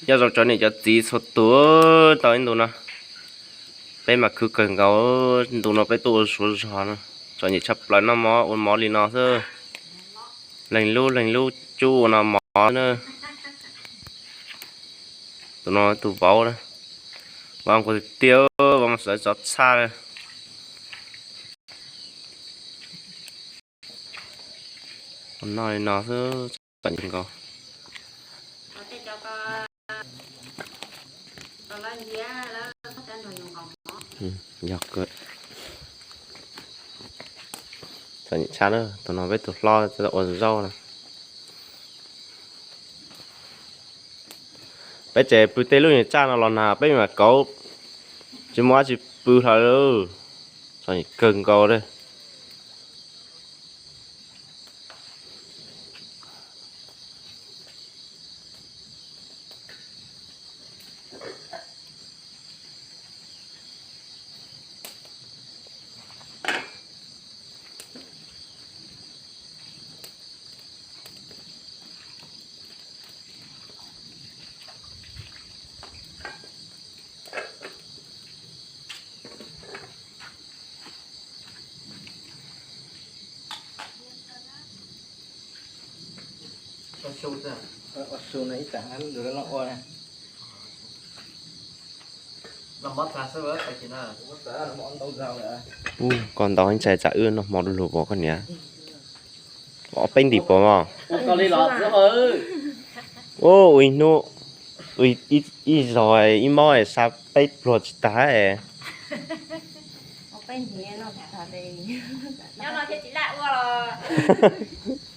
Nyob zoo cov niam cov txiv txhua tus, tau ib ntu no peb mas khwv kawg nkaus. Ntu no peb tuaj ua suav zog no, txom nyem tshaj plaws, noj mov ua mov li no xwb. Leeg lub leeg lub cub ua no mov na. Tus no tus vauv na, vauv nquag tiag tiag, vauv mas sawv txov txhaj li. Noj li no xwb, txom nyem nkaus. Yog, txom nyem tshaj na, tus no peb tus hlob ua zaub na. Peb tseem pw tej lub nyuag tsaj no los nag peb mam kauv, tsis muaj dab tsi pw hlo li. Txom nyem kawg nkaus li. Ub, koj ntau heev, ntshai tsam wb noj hmo du lug pom koj niam. Ob peb ntim pom mog. Ub, ua ib hnub, ib zaug ib mob sa peb pluag tsis tag. Nyob no thiaj tsis laj ua los.